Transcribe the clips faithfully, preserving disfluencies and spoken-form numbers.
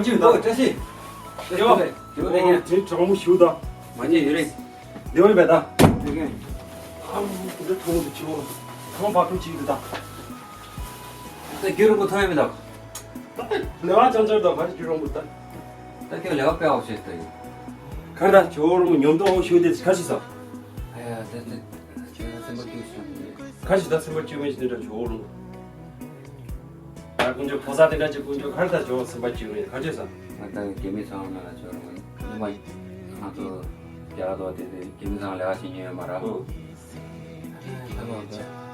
ཅི་འདུག་བཀྲ་ཤིས། ཡོ། ཡོ་དེ་ངས། དེ་གྲང་མོ་ཞུ་ད། མ་ཉེས་ཡོད་རེད། འདི་བས་བས་ད། དེ་ངས། ཨ་མོ་དེ་འདྲ་གྲང་མོ་དེ་ཆེ་བ། ཁང་བ་ཐུག་ཅིག་འདུག་ད། ད་རྒྱུ་རུ་མོ་ཐོན་ཡོད་མི་འདུག་ད་ལས་བ་ཅང་ཅང་ད་ག་རྒྱུ་རུ་མོ་ད། ད་ཁྱོད་ལས་བ་དཔེ་འོག་ཤེས་ད་ཡིན། ག་ད་ཇོ་རུ་མོ་ཉོམ་དོ་འོག་ཤུ་དེ་ག་ཞིག་ས། ཨ་ཡ་ད་ད་ཁྱོད་སེམས་པ་སྐྱིད་སོང་། ག་ཞིག་ད་སེམས་པ་སྐྱིད་མེད་ཞིག་དེ་འདྲ་ཇོ་རུ་མོ། ད་ཀུན་སྤྱོད་ཕོ་གསར་དེ་འདྲ་ཅིག་ཀུན་སྤྱོད་གར་ད་ཇོ་སེམས་པ་སྐྱིད་མེད་ག་ཅེས་ས། ང་ད་རྒྱ་མི་ཚང་མ་ལ་ཇོ་རུ་མོ་ཡིན། ང་ཚོ་རྒྱ་གར་དོ་དེ་དེ་རྒྱ་མི་ཚང་ལས་ཀ་བྱེད་ཉན་ཡོད་མ་ར། ཨོ། ད་ལོ་ད།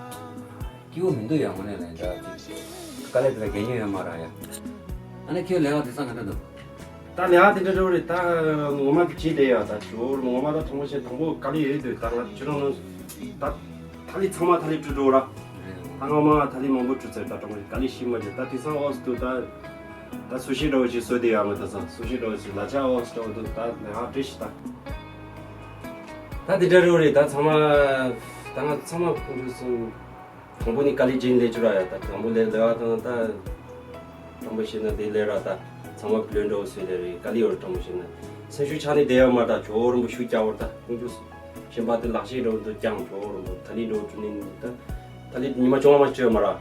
སྐྱིད་པོ་མི་འདུག་ཡ་ངོ་ནས་ལན་འདྲ་ཅིག་དཀའ་ལས་དེ་ལ་རྒྱལ་ཉོན་ཡོད་མ་ར་ཡ། ཨ་ནི་ཁྱོད་ལས་ཀ་དེ་སང་ག་འདྲ་འདུག་ད་ལས་ཀ་དེ་འདྲ་འགྲོ་རེད་ད། ངོ་མ་དེ་བྱེད་བསྡད་ཡ་ད་ཇོ་རུ་ངོ་མ་ད་དྲང་པོ་བཤད་དང་པོ་དཀའ་ལས་ཡོད་དུས་ད་ང་ཁྱོད་རང་ནང་ད་ཐ་ལི་ཚང་མ་ཐ་ལི་བཀྲུ་འགྲོ་ར། ད་ངོ་མ་ཐ་ལི་མང་པོ་བཀྲུ་ཚར་ད་དྲང་པོ་དཀའ་ལས་ཤི་མ་བྱེད་ད་དེ་སང་ཨོ་སི་དུ་ད་ད་སུ་ཤི་འདྲ་བོ་ཞིག་བཟོས་བསྡད་ཡ་ང་ད་སང་སུ་ཤི་འདྲ་བོ་ཞིག་ལ་ཆ་ཨོ་སི་འདྲ་བོ་འདུག་ད་ལས་ཀ་བྲིས་ཤི་ད། ད་དེ་འདྲ་རེད་རེད་ད་ཚང་མ་ད་ང་ཚང་མ་ཁོང་ཚོ་སུ། དང་པོ་ནི་དཀའ་ལས་སྦྱིན་ལས་བཅུ་ར་ཡ་ད་དང་པོ་ལས་ལས་ཀ་དང་ད། དྲང་པོ་བཤད་ན་དེ་ལས་ར་ད། ཚང་མ་བློན་འགྲོ་སོས་ལས་རེད་དཀའ་ལས་ཡོད་ར་དྲང་པོ་བཤད་ན། སེམས་ཤུགས་ཆག་ནས་བསྡད་ཡོད་མ་ད་ཇོ་རིན་པོ་ཤུགས་རྒྱག་བར་ད་ཁོང་ཚོ། གཞན་པ་དེ་ལག་ཤེས་འགྲོ་འདུག་ཀྱང་ཇོ་རིན་པོ་ཐ་ལི་འགྲོ་བཅུ་ནི་ད། ཐ་ལི་ཉི་མ་བཅོ་ལྔ་མ་བཅོས་མ་ར།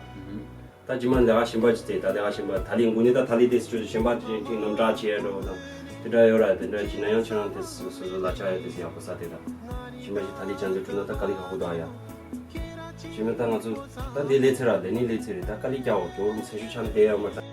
ད་རྗེས་མ་ལས་ཀ་གཞན་པ་ཅིག་བཙལ་ད་ལས་ཀ་གཞན་པ་ཐ་ལི་དགུ་ནི་ད་ཐ་ལི་དེ་སུ་གཞན་པ་ཅིག་ཅིག་ནམ་གྲགས་བྱེད་ཡ་འགྲོ་དང་དེ་འདྲ་ཡོད་ར་དེ་འདྲ་ཅིག་ན་ཡང་ཁྱེད་རང་དེ་སོ་སོ་ལ་ཆགས་ཡ་དེ་ཡག་པོ་ས་དེ་ད་གཞན་པ་ཅིག་ཐ་ལི་ཅང་དེ་བྲུ་ན་ད་དཀའ་ལས་ཁག་པོ་འདུག་ཡ། གཞན་པ་ད་ང་ཚོ་ད་འདི་ལས་ཚེ་ར་ལས་ནི་ལས་ཚེ་རེད་ད་དཀའ་ལས་རྒྱག་འོ་ཇོ་རུ་སེམས་ཤུགས་ཆག་ནི་དེ་ཡ་མ་ད།